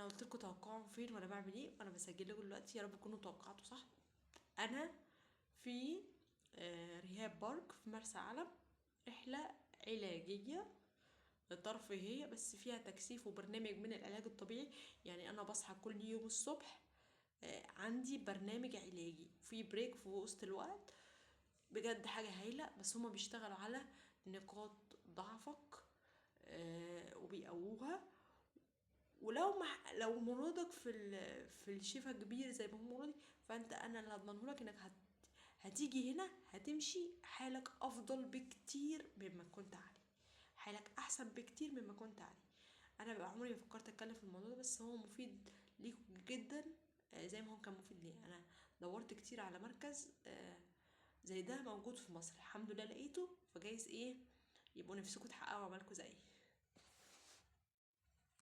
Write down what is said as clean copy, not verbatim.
انا قلت لكم توقعوا فين وانا بعمل ايه، وانا بسجل لكم دلوقتي، يا رب تكونوا توقعتوا صح. انا في ريهاب بارك في مرسى علم، رحله علاجية ترفيهية بس فيها تكثيف وبرنامج من العلاج الطبيعي. يعني انا بصحى كل يوم الصبح عندي برنامج علاجي في break في وسط الوقت، بجد حاجة هايلة. بس هما بيشتغلوا على نقاط ضعفك وبيقووها. ولو ما لو مرادك في الشفا كبير زي ما هو مرادي، فانت انا اللي هضمنه لك انك هتيجي هنا هتمشي حالك افضل بكتير مما كنت عليه، حالك احسن بكتير مما كنت عليه. انا بقى عمري ما فكرت اتكلم في الموضوع ده، بس هو مفيد ليكم جدا زي ما هو كان مفيد ليا. انا دورت كتير على مركز زي ده موجود في مصر، الحمد لله لقيته. فجايز ايه يبقوا نفسكم تحققوا عملكم زيي.